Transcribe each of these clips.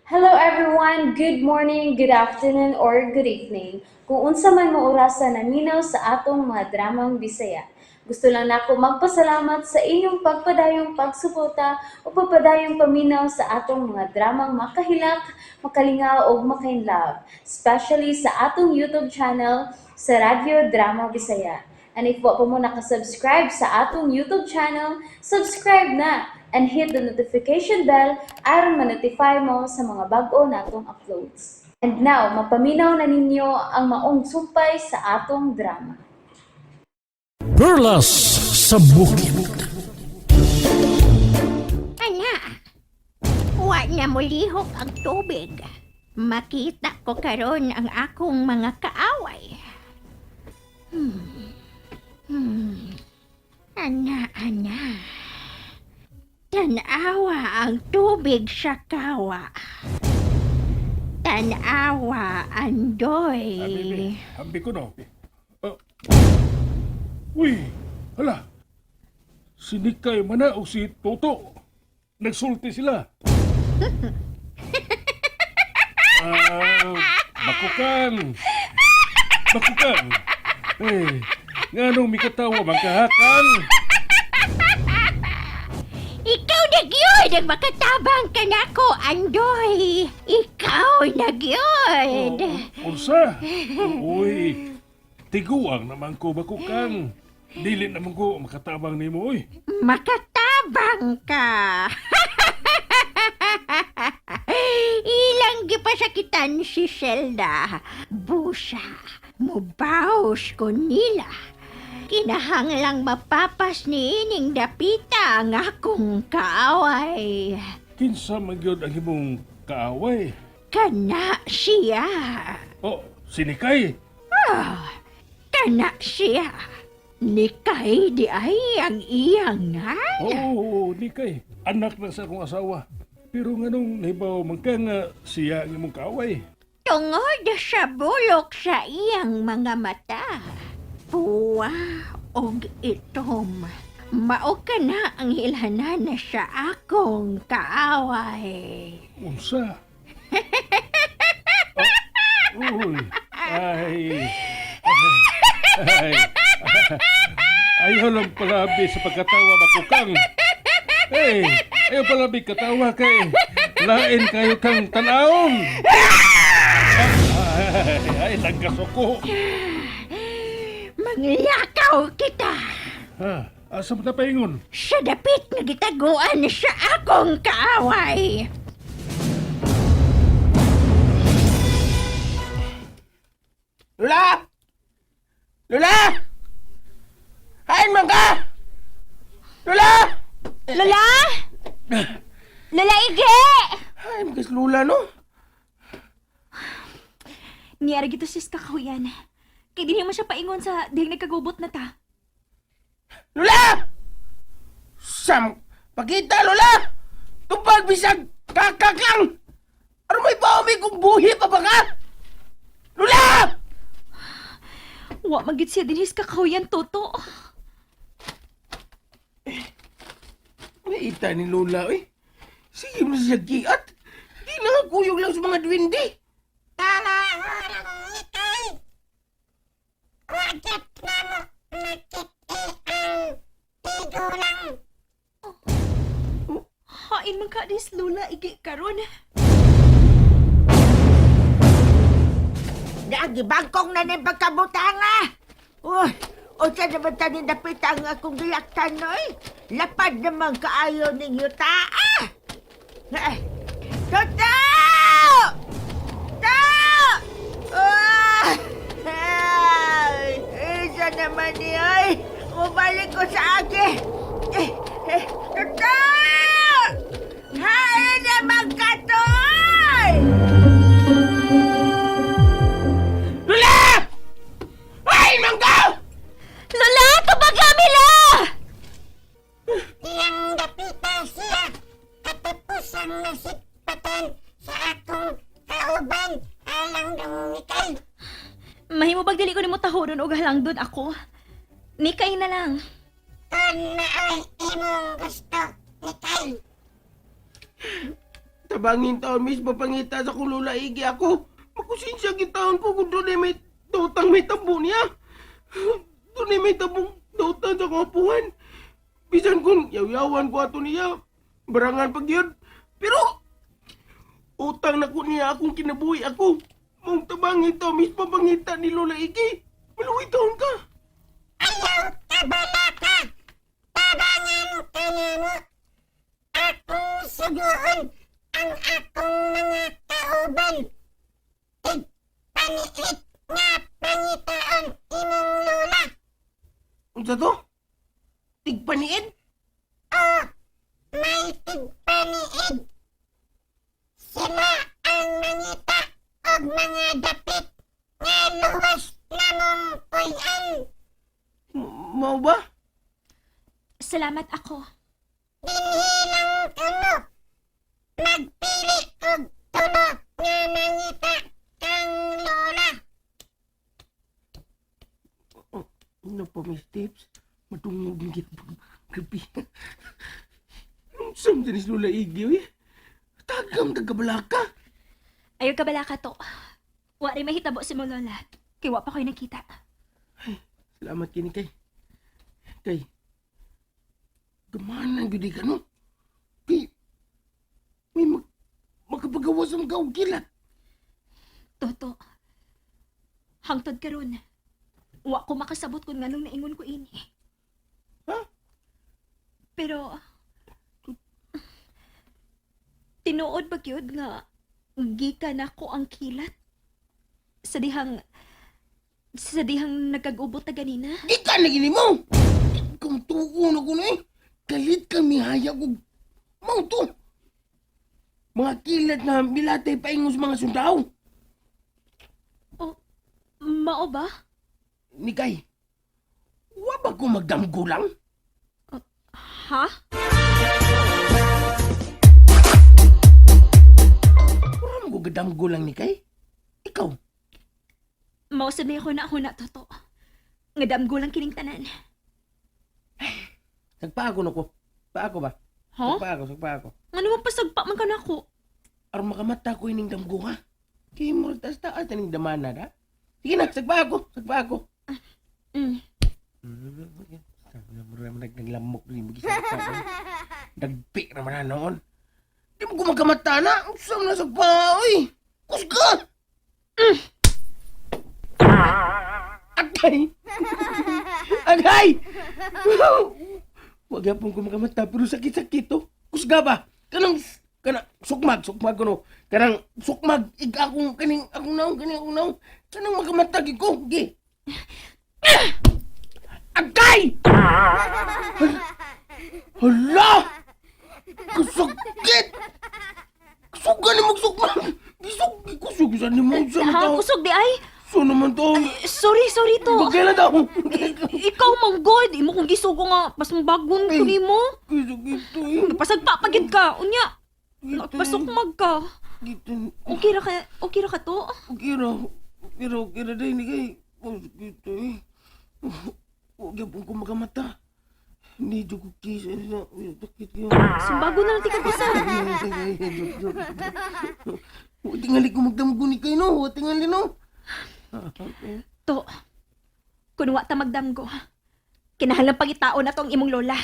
Hello everyone! Good morning, good afternoon, or good evening. Kung unsa man mo orasa naminaw sa atong mga dramang Bisaya. Gusto lang nako magpasalamat sa inyong pagpadayong pagsuporta o pagpadayong paminaw sa atong mga dramang makahilak, makalingaw ug makainlove, especially sa atong YouTube channel sa Radyo Drama Bisaya. And if wa pa mo nakasubscribe sa atong YouTube channel, subscribe na and hit the notification bell aron ma-notify mo sa mga bag-o natong uploads. And now, mapaminaw na ninyo ang maong sumpay sa atong drama. Perlas sa Bukid. Ana, wa na mulihok ang tubig. Makita ko karon ang akong mga kaaway. Ana, ana. Tanawa ang tubig sa kawa. Tanawa, Andoy. Bibi, hambi ko no. Ah. Uy, hala. Si Nikay mana o si Toto. Nagsulti sila. Ah, bakukan. Bakukan. Eh, nganong mikatawa man kahakan? Ikaw na gyud ang makatabang kanako, Andoy. Ikaw na gyud. Oh, unsa? Uy, tiguang naman ko bakukan. Dili naman ko makatabang nimo, uy. Makatabang ka. Ilang gipasakitan si Zelda. Busa, mubaos ko nila. Kinahanglang mapapas ni ining dapita ang akong kaaway. Kinsa man gyud ang imong kaaway? Kana siya. Oh, si Nikay. Ah, kana siya. Nikay di ay ang iyang nga. Oo, Nikay. Anak na sa akong asawa. Pero nganong nahibaw man ka nga siya ang imong kaaway? Tungod sa bulok sa iyang mga mata. Puwa og itom. Mao ka na ang hilhanan sa akong kaaway. Unsa? Oh, uy, ay. Ay. Ayaw lang palabi sa pagkatawa bakukang. Hey, ayaw palabi katawa kay lain kayo kang tanawon. Ay, ay, nagkasuko. Manglakaw kita Ha, asa mo na paingon? sa dapit nga gitaguan sa akong kaaway. Lula! Lula! Hain man ka! Lula! Lola! Lola Ige! Hain man ka sa Lula, no? Niyara gito sis kakahuyan. Kay dinhi mo siya paingon sa dihing nagkagubot na ta. Lula! Sam! Pakita, Lula! Tupag bisag kakakang! Ano may bawi kung buhi pa ba ka? Lula! Wa magid siya dinhi sa kakahuyan, Toto. Naita ni Lola, eh. Sige mo siya giat. Di na kuyog lang sa mga duwende. Hain man ka dis Lola Ige karon. Naagibangkong na ng pagkabutanga. Uy, unsa naman tani dapit ang akong gilaktan noy? Lapad naman kaayo ning yuta. Ah! Ay, Toto! To! Ah! Ay, isa naman ni ay. Mubalik ko sa agi. Eh, eh, Toto! Hain naman ka to, ay! Lula! Hain man ka! Lola, tubaga mila! Iyang dapita siya katapusang nasipatan sa akong kauban alang dumikay. Mahimo bag dili ko nimo tahoron og halangdon ako. Nikay na lang. Kon maoy imong gusto, Nikay. Tabangin taon, miss, papangita sa kong Lola Igi ako. Makusensya gitaon ko kung doon ay may dotang may tabo niya. Doon ay may tabong dotan sa kapuhan. Bisan kung yaw-yawan ko ato niya, barangan pag yun. Pero, utang na ko niya akong kinabuhi ako. Mong tabangin taon, miss, papangita ni Lola Igi. Maluwi taon ka. Ayaw kabalaka! Tabangan ka namo! Akong suguon ang akong mga kauban! Tigpaniit nga pangitaon imong lola! Unsa to? Tigpaniid? O may tigpaniid! Sila ang mangita og mga dapit nga luwas namong puy-an! Mao ba? Salamat ako. Dinhi lang kamo. Magpili og tulo nga mangita kang lola. Ano pa, Miss Tips? Matungog ng gyapon. Gabi. Anong sam ni Lola Igi, eh? Tagam tagabalaka. Ayaw ka bala ka to. Wa rin mahitabo si mo lola. Kay wa pa ko'y nakita. Salamat kini kay. Kay. Gamana gyud ka no. Kay may makapagawas ang kaog kilat. Toto. Hangtod karon. Wa ko makasabot kung nganong naingon ko ini. Ha? Pero tinuod ba gyud nga gikan nako ang kilat? Sa dihang nagkag-ubot na ganina? Di ka na gini mo. Kung tuo na ko na eh. Galit kami hayag og mao to. Mga kilat na milatay paingon sa mga sundao. Mao ba? Nikay, wa ba ko magdamgo lang? Ha? Wala mo ko gadamgo lang, Nikay. Ikaw, Mao sad na ako na ako na toto. Nga damgo lang kining tanan. sagpa ako na ko. Paako ba? Ha? Sagpa ako, sagpa ako. Ngano man pasagpa man ka nako? Aron makamata ko ining damgo ha. Kay mo tas taas ining damana da. Sige na, sagpa ako, sagpa ako. Naglamok ni magisagpa. Nagpi naman na noon. Di mo kumakamata na. Usam na sagpa, oy. Kusga! Agay! Agay! Wag yapon ko makamata pero sakit-sakit to. Kusga ba? Kanang kana sukmag, sukmag kuno. Kanang sukmag ig akong kaning akong naong kaning akong naong. Kanang makamata gid ko. Gi. Agay! Hala! Kasakit! Kusog ni magsukmag. Gisog, kusog sa ni mo sa Ha, tao. kusog di ay. So naman to. Sorry, sorry to. Bagay na daw. Ikaw man god, imo kong gisugo nga mas mabagon ko nimo. Gisog ito eh. Pasagpa pagid ka. Unya, pasukmag ka. Gito. Okay ra ka, okay ra ka to. Okay ra. Okay ra, okay ra din. Kay. Gito eh. Huwag yapon ko makamata. Hindi ko kisa. Sakit yun. Sumbago na lang ti kag usa. Tingali ko magdamgo ni kayo no. Tingali no. To. Kun wa ta magdamgo. Kinahanglan pangitaon na to ang imong lola.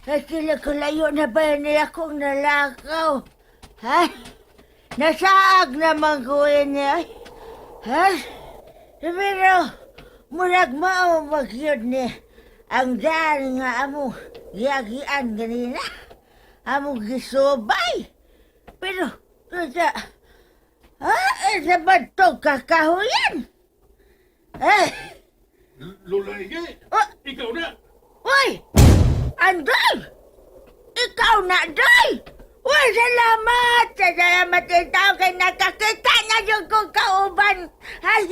Ay, kila kalayo na ba niya akong nalakaw? Ha? Nasaag naman ko niya. Ha? Pero, murag mao magyud ni ang daan nga among giagian ganina. Among gisubay. Pero, sa, ha? Sa bantog kakahuyan? Eh, Lola Ige, oh, ikaw na. Uy! Andoy! Ikaw na, Doy! Uy, salamat! Salamat din tao kay nakakita na yung kong kauban. Ay,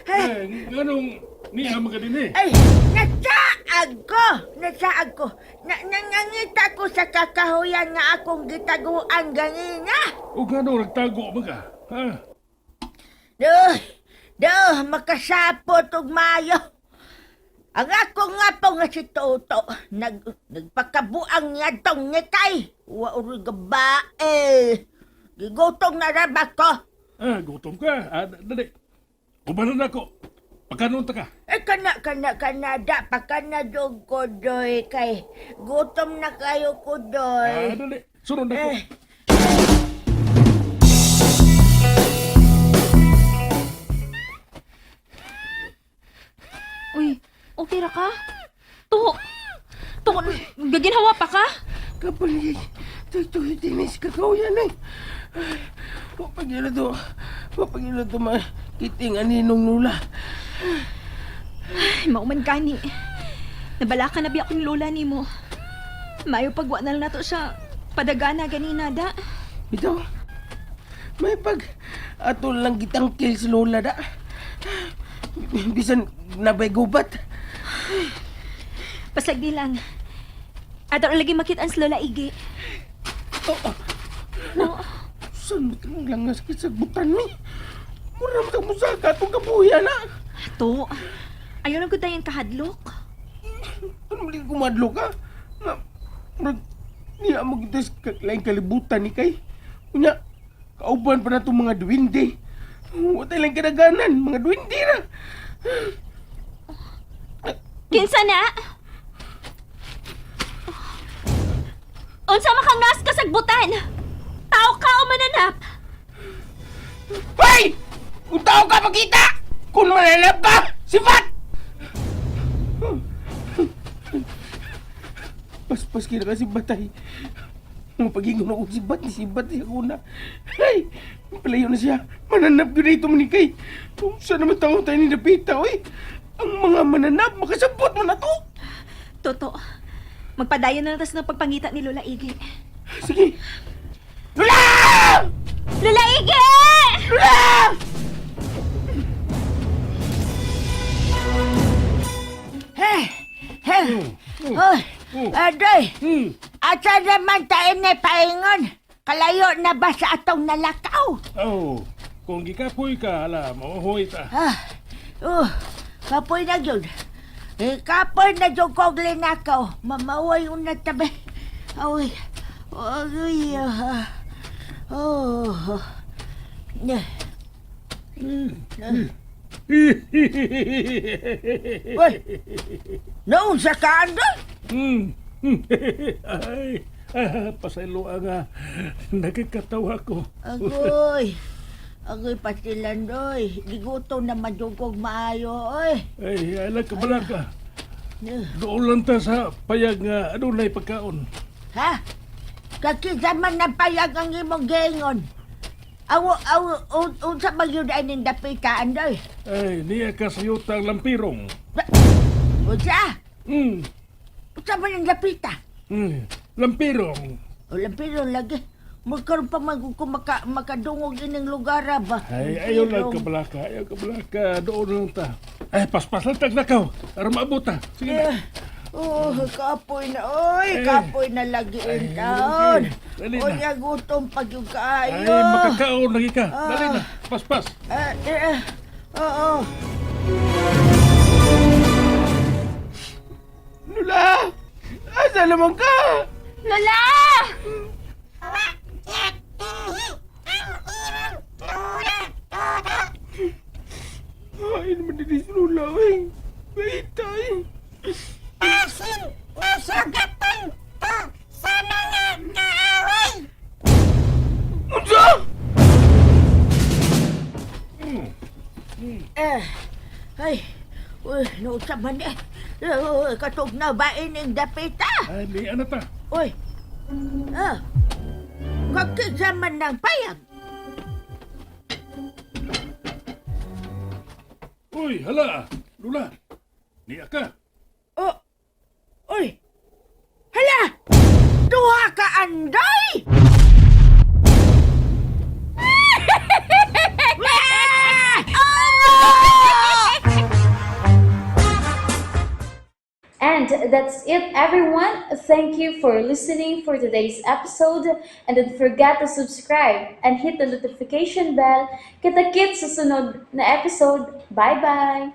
ay, Eh, nganong niya mga din eh. ay, nasaag ko! Nasaag ko! Nangangita ko sa kakahuyan nga akong gitaguan ganina. O nganong nagtago ba ka? Ha? Do, do, makasapot og mayo. Ang ako nga po nga si Toto, nagpakabuang niya tong nikay. Wa uri gabae. Gigutong na ra ba ko? Ah, gutom ka. Ah, dali. Ubanan ako. Pagkanon ta ka. Eh, kana, kana, kanada, pakana dog ko, doy. Kay, gutom na kayo ko, Ah, doy. dali. Sunod ako. Eh. Uy, okay ra ka? To! To, gaginhawa pa ka? Kapal, tuy tinis kakauyan eh. Mapagilo to, mapagilo to makiting aninong nula. Ay, mauman gani. Nabala ka na biya akong lola nimo. Mayo pagwa na lang nato siya. Padagana ganina da. Bitaw, may pag ato lang gitang kill si Lola da. Bisan nabay gubat. Pasagdi lang. Ato lagi makita ang si Lola Igi. Oh, oh. Saan mo itong lang nga sakit sa butan ni? Mura mo musaka itong kabuya na. To, ayaw lang ko tayong kahadlok. Ano mali kumadlo ka? Nga, murag, niya mo kita sa laing kalibutan ni kay. Unya, kauban pa na itong mga duwende. Wala tayong lang kadaganan, mga duwende na. Kinsa na? Unsa makangas kasagbutan? Tao ka o mananap? Hoy! Kung tao ka makita! Kung mananap ka, sifat! Paspas kira ka si Batay. Ang pagingon ako si Bat, si Bat siya kuna. Ay! Palayo na siya. Mananap ko na ito manikay. Kung saan naman tao tayo ni Napita, oy! Ang mga mananap, makasabot mo na to! Toto, magpadayon na lang tas ng pagpangita ni Lola Igi. Sige! Lula! Lola Igi! Lula! Hey, hey, oh, adoy. Asa naman tayo ni paingon? Kalayo na ba sa atong nalakaw? Oh, kung gikapoy ka, ala, mahuhoy ta. Ah, oh, kapoy na yun. Eh, kapoy na yun kong linakaw. Mamaway una tabi. Awi, awi, ah, oh. Uy, naunsa ka, Andoy? Ay, ah, pasaylo ang nagkakatawa ko. Agoy, agoy patilandoy. Gigutom na madugog maayo, oy. Ay, ala ka balaka. Doon lang ta sa payag nga adunay pagkaon. Ha? Kakita man ng payag ang imong giingon. Awo, awo, unsa man yun ay ning dapita, Andoy? Ay, niya ka sa yutang lampirong. Unsa? Unsa man ang dapita? Lampirong. Walang pero lagi. Magkaroon pa man kung makadungog ining lugar ba? Ay, ayaw lang ka balaka, ayaw ka balaka. Doon lang ta. Ay, paspas lang tagnakaw. Aron maabot ta. Sige na. Eh, oh, kapoy na, oy, Eh. kapoy na lagi Ay, in taon. dali na. Unya gutom pag yung kaayo. Ay, makakaon lagi ka. Dali na. Paspas. Eh, eh, oo. Lula! Asa naman ka? Lola! Ang imong lola, Toto. Ay, naman din si Lola, eh. Wait, ay. Basin nasugatan to sa mga kaaway. Unsa? Eh, ay, uy, nausa man eh. Eh, katog na ba ining dapita? Ay, niya na ta. Uy, ah, kakisa man ng payag. Uy, hala. Lula. Niya ka. Oh, uy, hala, duha ka anday! And that's it, everyone. Thank you for listening for today's episode. And don't forget to subscribe and hit the notification bell. Kita-kits sa sunod na episode. Bye-bye!